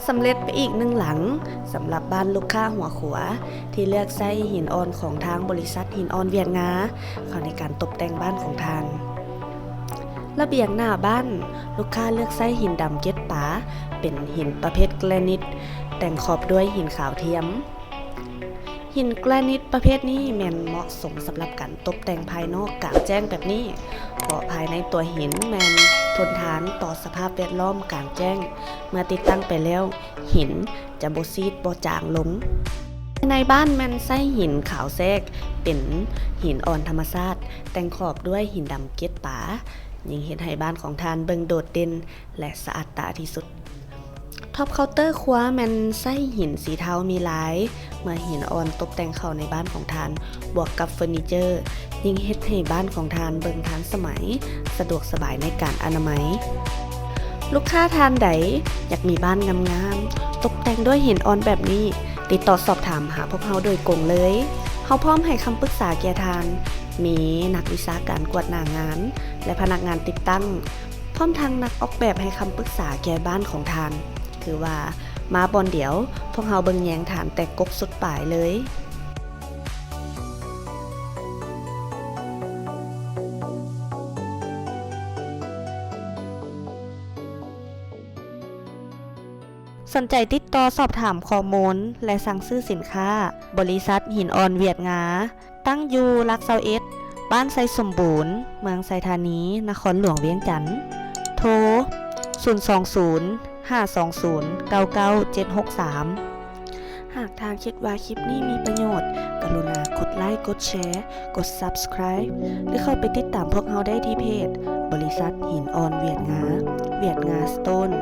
ສຳເລັດໄປອີກໜຶ່ງຫຼັງ ສຳລັບບ້ານລູກຄ້າຫົວຂົວ ທີ່ເລືອກໃຊ້ຫີນອ່ອນຂອງທາງບໍລິສັດຫີນອ່ອນຫວຽດງາ ເຂົ້າໃນການຕົບແຕ່ງບ້ານຂອງທ່ານ. ລະບຽງໜ້າບ້ານ ລູກຄ້າເລືອກໃຊ້ຫີນດຳເກັດປາ ເປັນຫີນປະເພດແກຣນິດ ແຕ່ງຂອບດ້ວຍຫີນຂາວທຽມ. ຫີນແກຣນິດປະເພດນີ້ແມ່ນເໝາະສົມສຳລັບການຕົບແຕ່ງພາຍນອກກາງແຈ້ງແບບນີ້ ເພາະພາຍໃນຕົວຫີນແມ່ນທົນທານຕໍ່ສະພາບແວດລ້ອມກາງແຈ້ງ ເມື່ອຕິດຕັ້ງໄປແລ້ວ ຫີນຈະບໍ່ຊີດບໍ່ຈາງລົງ. ພາຍໃນບ້ານແມ່ນໃຊ້ຫີນຂາວແຊກ ເປັນຫີນອ່ອນທຳມະຊາດ ແຕ່ງຂອບດ້ວຍຫີນດຳເກັດປາ ຍິ່ງເຮັດໃຫ້ບ້ານຂອງທ່ານເບິ່ງໂດດເດັ່ນ ແລະ ສະອາດຕາທີ່ສຸດ. ທັອບເຄົາເຕີຄົວແມ່ນໃຊ້ຫີນສີເທົາມີລາຍ ເມື່ອຫີນອ່ອນຕົບແຕ່ງເຂົ້າໃນບ້ານຂອງທ່ານ ບວກກັບເຟີນີເຈີ ຍິ່ງເຮັດໃຫ້ບ້ານຂອງທ່ານເບິ່ງທັນສະໄໝ, ສະດວກສະບາຍໃນການອະນາໄມ. ລູກຄ້າທ່ານໃດຢາກມີບ້ານງາມໆ ຕົບແຕ່ງດ້ວຍຫີນອ່ອນແບບນີ້ ຕິດຕໍ່ສອບຖາມຫາພວກເຮົາໂດຍກົງເລີຍ. ເຮົາພ້ອມໃຫ້ຄຳປຶກສາແກ່ທ່ານ, ມີນັກວິຊາການກວດໜ້າງານ ແລະ ພະນັກງານຕິດຕັ້ງ ພ້ອມທັງນັກອອກແບບໃຫ້ຄຳປຶກສາແກ່ບ້ານຂອງທ່ານ. ຖືວ່າມາບ່ອນດຽວ ພວກເຮົາເບິ່ງແຍງທ່ານແຕ່ກົກສຸດປາຍເລີຍ. ສົນໃຈຕິດຕໍ່ສອບຖາມຂໍ້ມູນ ແລະ ສັ່ງຊື້ສິນຄ້າ ບໍລິສັດຫີນອ່ອນຫວຽດງາ ຕັ້ງຢູ່ຫຼັກຊາວເອັດ ບ້ານໄຊສົມບູນ ເມືອງໄຊທານີ ນະຄອນຫຼວງວຽງຈັນ. ໂທ ສູນສອງສູນ ຫ້າສອງສູນ ເກົ້າເກົ້າເຈັດຫົກສາມ. ຫາກທ່ານຄິດວ່າຄລິບນີ້ມີປະໂຫຍດ, ກະລຸນາກົດໄລ, ກົດແຊ, ກົດ Subscribe ຫຼືເຂົ້າໄປຕິດຕາມພວກເຮົາໄດ້ທີ່ເພຈ ບໍລິສັດຫີນອ່ອນຫວຽດງາ ຫວຽດງາ Stone.